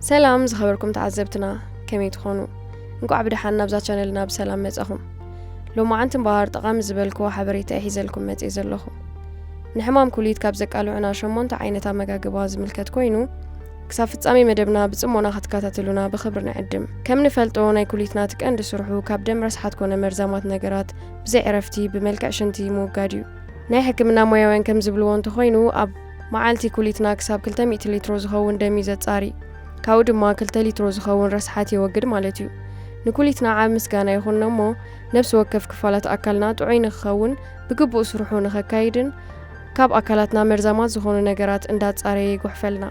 ሰላም ዝኸበርኩም ተዓዘብትና፣ ከመይ ትኾኑ? እንቋዕ ብደሓን ናብዛ ቻነልና ብሰላም መጻኹም። ሎማዓንቲ እምበኣር ጠቓሚ ዝበልክዎ ሓበሬታ እየ ሒዘልኩም መጽየ ዘለኹ። ንሕማም ኩሊት ካብ ዘቃልዑና ሸሞንተ ዓይነት ኣመጋግባ ዝምልከት ኮይኑ፣ ክሳብ ፍጻሜ መደብና ብጽሞና ክትከታተሉና ብኽብሪ ንዕድም። ከም ንፈልጦ፣ ናይ ኩሊትና እቲ ቀንዲ ስርሑ ካብ ደም ረስሓት ኮነ መርዛማት ነገራት ብዘይ ዕረፍቲ ብመልክዕ ሽንቲ ምውጋድ እዩ። ናይ ሕክምና ሞያውያን ከም ዝብልዎ እንተኾይኑ፣ ኣብ መዓልቲ ኩሊትና ክሳብ ክልተ ሚእቲ ሊትሮ ዝኸውን ደም እዩ ዘጻሪ። ካብኡ ድማ ክልተ ሊትሮ ዝኸውን ረስሓት የወግድ ማለት እዩ። ንኩሊትና ዓብ ምስጋና ይኹን እሞ፣ ነፍሲ ወከፍ ክፋላት ኣካልና ጥዑይ ንክኸውን፣ ብግቡእ ስርሑ ንኸካይድን ካብ ኣካላትና መርዛማት ዝኾኑ ነገራት እንዳጻረየ ይጉሕፈልና።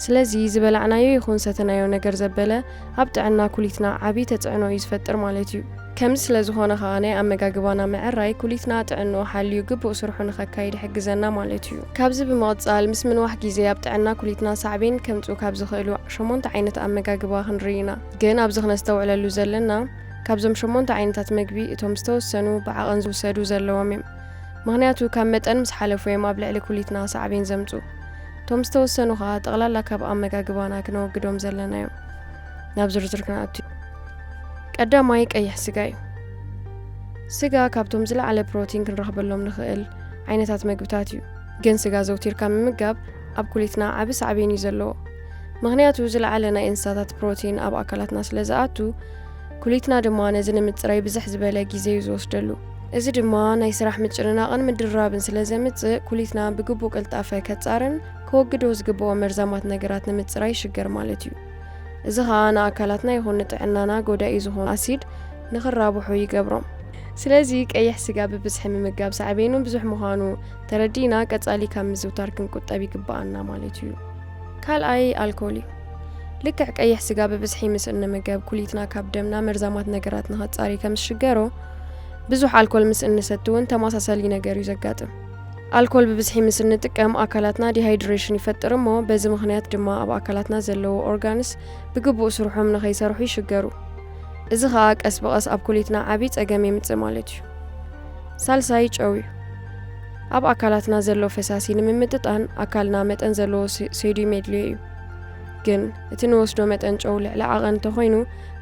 ስለዚ ዝበላዕናዮ ይኹን ሰተናዮ ነገር ዘበለ ኣብ ጥዕና ኩሊትና ዓቢ ተጽዕኖ እዩ ዝፈጥር ማለት እዩ። ከምዚ ስለ ዝኾነ ኸኣ ናይ ኣመጋግባና ምዕራይ ኩሊትና ጥዕንኡ ሓልዩ ግቡእ ስርሑ ንኸካይድ ይሕግዘና ማለት እዩ። ካብዚ ብምቕጻል ምስ ምንዋሕ ግዜ ኣብ ጥዕና ኩሊትና ሳዕቤን ከምጽኡ ካብ ዝኽእሉ ሸሞንተ ዓይነት ኣመጋግባ ክንርኢ ኢና። ግን ኣብዚ ክነስተውዕለሉ ዘለና ካብዞም ሸሞንተ ዓይነታት መግቢ እቶም ዝተወሰኑ ብዓቐን ዝውሰዱ ዘለዎም እዮም። ምኽንያቱ ካብ መጠን ምስ ሓለፉ እዮም ኣብ ልዕሊ ኩሊትና ሳዕቤን ዘምጽኡ። እቶም ዝተወሰኑ ኸኣ ጠቕላላ ካብ ኣመጋግባና ክነወግዶም ዘለና እዮም። ናብ ዝርዝር ክንኣቱ። ቀዳማይ ቀይሕ ስጋ እዩ። ስጋ ካብቶም ዝለዓለ ፕሮቲን ክንረኽበሎም ንኽእል ዓይነታት መግብታት እዩ። ግን ስጋ ዘውቲርካ ምምጋብ ኣብ ኩሊትና ዓቢ ሳዕቤን እዩ ዘለዎ። ምኽንያቱ ዝለዓለ ናይ እንስሳታት ፕሮቲን ኣብ ኣካላትና ስለ ዝኣቱ፣ ኩሊትና ድማ ነዚ ንምጽራይ ብዝሕ ዝበለ ግዜ እዩ ዝወስደሉ። እዚ ድማ ናይ ስራሕ ምጭንናቕን ምድርራብን ስለ ዘምጽእ፣ ኩሊትና ብግቡእ ቅልጣፈ ከጻርን ከወግዶ ዝግብኦ መርዛማት ነገራት ንምጽራይ ይሽገር ማለት እዩ። እዚ ኸኣ ንኣካላትና ይኹን ንጥዕናና ጎዳኢ ዝኾኑ ኣሲድ ንኽራብሑ ይገብሮም። ስለዚ ቀይሕ ስጋ ብብዝሒ ምምጋብ ሳዕቤኑ ብዙሕ ምዃኑ ተረዲእና ቀጻሊ ካብ ምዝውታር ክንቁጠብ ይግብኣና ማለት እዩ። ካልኣይ ኣልኮል እዩ። ልክዕ ቀይሕ ስጋ ብብዝሒ ምስ እንምገብ ኩሊትና ካብ ደምና መርዛማት ነገራት ንኸጻሪ ከም ዝሽገሮ፣ ብዙሕ ኣልኮል ምስ እንሰቲ እውን ተመሳሳሊ ነገር እዩ ዘጋጥም። ኣልኮል ብብዝሒ ምስ እንጥቀም ኣካላትና ዲሃይድሬሽን ይፈጥር እሞ በዚ ምኽንያት ድማ ኣብ ኣካላትና ዘለዉ ኦርጋንስ ብግቡእ ስርሖም ንኸይሰርሑ ይሽገሩ። እዚ ኸኣ ቀስ ብቐስ ኣብ ኩሊትና ዓቢ ጸገም የምጽእ ማለት እዩ። ሳልሳይ ጨው እዩ። ኣብ ኣካላትና ዘሎ ፈሳሲ ንምምጥጣን ኣካልና መጠን ዘለዎ ሴ-፣ ሴድዩም የድልዮ እዩ። ግን እቲ ንወስዶ መጠን ጨው ልዕሊ ዓቐን እንተኾይኑ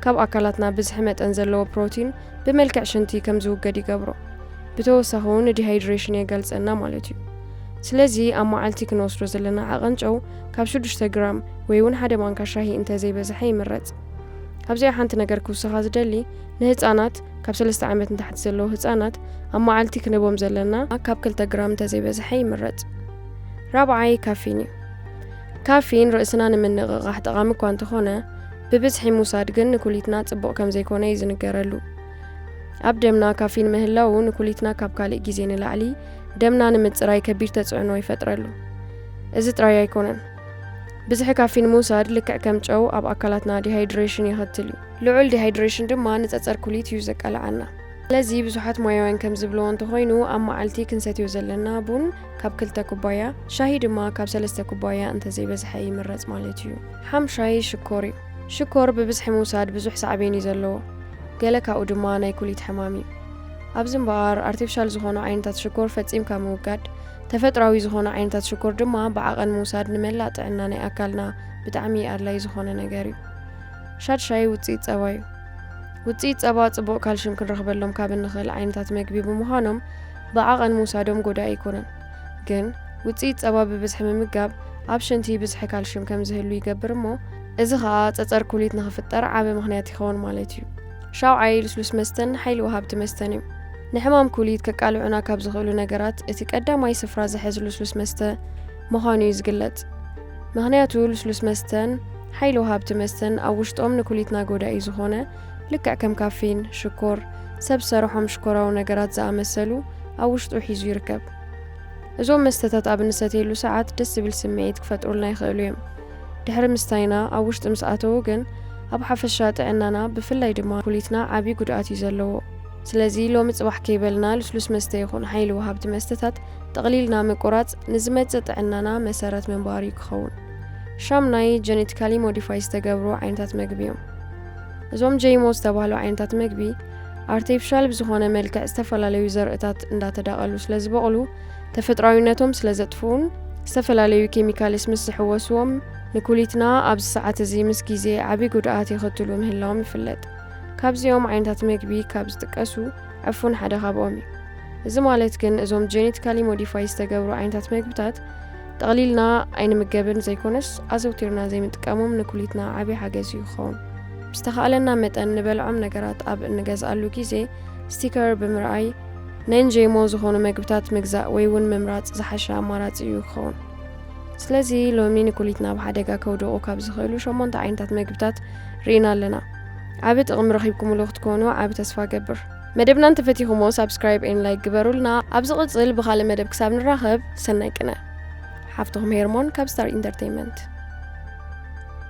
ካብ ኣካላትና ብዝሒ መጠን ዘለዎ ፕሮቲን ብመልክዕ ሽንቲ ከም ዝውገድ ይገብሮ። ብተወሳኺ እውን ንዲሃይድሬሽን የገልጸና ማለት እዩ። ስለዚ ኣብ መዓልቲ ክንወስዶ ዘለና ዓቐን ጨው ካብ ሽዱሽተ ግራም ወይ እውን ሓደ ማንካ ሻሂ እንተዘይበዝሐ ይምረጽ። ኣብዚኣ ሓንቲ ነገር ክውስኻ ዝደሊ፣ ንህጻናት ካብ ሰለስተ ዓመት ንታሕቲ ዘለዉ ህጻናት ኣብ መዓልቲ ክንህቦም ዘለና ካብ ክልተ ግራም እንተዘይበዝሐ ይምረጽ። ራብዓይ ካፊን እዩ። ካፊን ርእስና ንምንቕቓሕ ጠቓሚ እኳ እንተኾነ፣ ብብዝሒ ምውሳድ ግን ንኩሊትና ጽቡቕ ከም ዘይኮነ እዩ ዝንገረሉ። ኣብ ደምና ካፊን ምህላዉ ንኩሊትና ካብ ካልእ ግዜ ንላዕሊ ደምና ንምጽራይ ከቢድ ተጽዕኖ ይፈጥረሉ። እዚ ጥራይ ኣይኮነን። ብዝሒ ካፊን ምውሳድ ልክዕ ከም ጨው ኣብ ኣካላትና ዲሃይድሬሽን የኸትል እዩ። ልዑል ዲሃይድሬሽን ድማ ንጸጸር ኩሊት እዩ ዘቃልዓና። ስለዚ ብዙሓት ሞያውያን ከም ዝብልዎ እንተኾይኑ ኣብ መዓልቲ ክንሰትዮ ዘለና ቡን ካብ ክልተ ኩባያ፣ ሻሂ ድማ ካብ ሰለስተ ኩባያ እንተዘይበዝሐ ይምረጽ ማለት እዩ። ሓምሻይ ሽኮር እዩ። ሽኮር ብብዝሒ ምውሳድ ብዙሕ ሳዕቤን እዩ ዘለዎ። ገለ ካብኡ ድማ ናይ ኩሊት ሕማም እዩ። ኣብዚ እምበኣር ኣርቲፊሻል ዝኾኑ ዓይነታት ሽኮር ፈጺምካ ምውጋድ፣ ተፈጥራዊ ዝኾኑ ዓይነታት ሽኮር ድማ ብዓቐን ምውሳድ ንመላእ ጥዕና ናይ ኣካልና ብጣዕሚ ኣድላይ ዝኾነ ነገር እዩ። ሻድሻይ ውጽኢት ጸባ እዩ። ውጽኢት ጸባ ጽቡቕ ካልሽም ክንረኽበሎም ካብ እንኽእል ዓይነታት መግቢ ብምዃኖም ብዓቐን ምውሳዶም ጎዳኢ ኣይኮነን። ግን ውጽኢት ጸባ ብብዝሒ ምምጋብ ኣብ ሽንቲ ብዝሒ ካልሽም ከም ዝህሉ ይገብር እሞ እዚ ኸኣ ጸጸር ኩሊት ንኽፍጠር ዓቢ ምኽንያት ይኸውን ማለት እዩ። ሻውዓይ ልስሉስ መስተን ሓይሊ ወሃብቲ መስተን እዩ። ንሕማም ኩሊት ከቃልዑና ካብ ዝኽእሉ ነገራት እቲ ቀዳማይ ስፍራ ዝሕዝ ልስሉስ መስተ ምዃኑ እዩ ዝግለጽ። ምኽንያቱ ልስሉስ መስተን ሓይሊ ወሃብቲ መስተን ኣብ ውሽጦም ንኩሊትና ጎዳኢ ዝኾነ ልክዕ ከም ካፊን፣ ሽኮር፣ ሰብ ሰርሖም ሽኮራዊ ነገራት ዝኣመሰሉ ኣብ ውሽጡ ሒዙ ይርከብ። እዞም መስተታት ኣብ እንሰትየሉ ሰዓት ደስ ዝብል ስምዒት ክፈጥሩልና ይኽእሉ እዮም። ድሕሪ ምስታይና ኣብ ውሽጢ ምስ ኣተዉ ግን ኣብ ሓፈሻ ጥዕናና ብፍላይ ድማ ኩሊትና ዓቢ ጉድኣት እዩ ዘለዎ። ስለዚ ሎሚ ጽባሕ ከይበልና ልስሉስ መስተ ይኹን ሓይሊ ወሃብቲ መስተታት ጠቕሊልና ምቁራጽ ንዝመጽእ ጥዕናና መሰረት ምንባር እዩ ክኸውን። ሻምናይ ጀኔቲካሊ ሞዲፋይ ዝተገብሩ ዓይነታት መግቢ እዮም። እዞም ጀይሞ ዝተባህሉ ዓይነታት መግቢ ኣርቲፊሻል ብዝኾነ መልክዕ ዝተፈላለዩ ዘርእታት እንዳተዳቐሉ ስለ ዝበቕሉ ተፈጥራዊነቶም ስለ ዘጥፍኡን ዝተፈላለዩ ኬሚካልስ ምስ ዝሕወስዎም ንኩሊትና ኣብዚ ሰዓት እዚ ምስ ግዜ ዓቢ ጉድኣት የኸትሉ ምህላዎም ይፍለጥ። ካብዚኦም ዓይነታት መግቢ ካብ ዝጥቀሱ ዕፉን ሓደ ካብኦም እዩ። እዚ ማለት ግን እዞም ጀኔቲካሊ ሞዲፋይ ዝተገብሩ ዓይነታት መግብታት ጠቕሊልና ኣይንምገብን ዘይኮነስ ኣዘውቲርና ዘይምጥቃሞም ንኩሊትና ዓቢ ሓገዝ እዩ ክኸውን። ብዝተኻእለና መጠን ንበልዖም ነገራት ኣብ እንገዝኣሉ ግዜ ስቲከር ብምርኣይ ነን ጄሞ ዝኾኑ መግብታት ምግዛእ ወይ እውን ምምራጽ ዝሓሸ ኣማራጺ እዩ ክኸውን። ስለዚ ሎሚ ንኩሊትና ኣብ ሓደጋ ከውድቑ ካብ ዝኽእሉ ሸሞንተ ዓይነታት መግብታት ርኢና ኣለና። ዓቢ ጥቕሚ ረኺብኩምሉ ክትኮኑ ዓቢ ተስፋ ገብር። መደብና እንተፈቲኹሞ ሳብስክራይብ ኤን ላይክ ግበሩልና። ኣብ ዝቕጽል ብኻልእ መደብ ክሳብ ንራኸብ ሰናይ ቅነ። ሓፍትኹም ሄርሞን ካብ ስታር ኢንተርቴይንመንት።